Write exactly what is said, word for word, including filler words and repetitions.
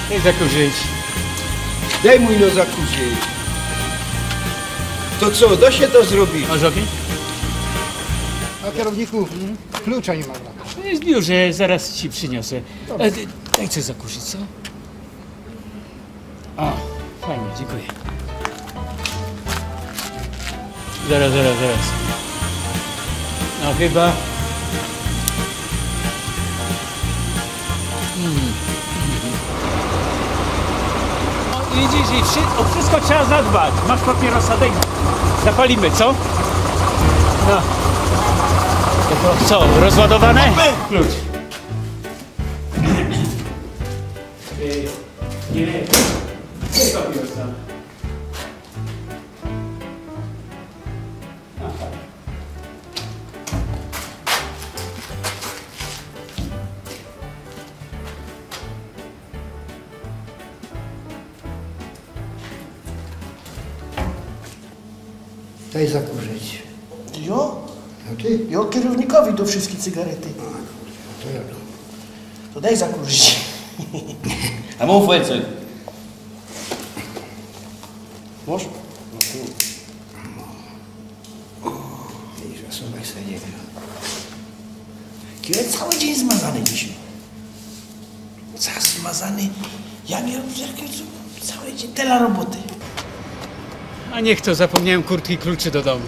Dej zakurzyć. Dej mu ino zakurzyć. To co, da sie to zrobić? Masz ogień? A kierowniku, klucza nie ma. To jest w biurze, zaraz ci przyniosę. E, d- daj coś zakurzyć, co? O, fajnie, dziękuję. Zaraz, zaraz, zaraz. No chyba. Mm. No, widzisz, i wszy- o wszystko trzeba zadbać. Masz papierosa, daj. Zapalimy, co? No. To co, rozładowane? Klucz. Y, Nie, nie papierosa. Daj zakurzyć. Jo? No ty? Jo kierownikowi do wszystkich cygarety. To ja tu. To daj zakurzyć. A mam fajce. Masz? Widzisz, a słuchaj sobie. Kiedyś cały dzień zmazany dzisiaj. Cały zmazany. Ja miałem jakiś cały dzień tyle roboty. A niech to, zapomniałem kurtki i kluczy do domu.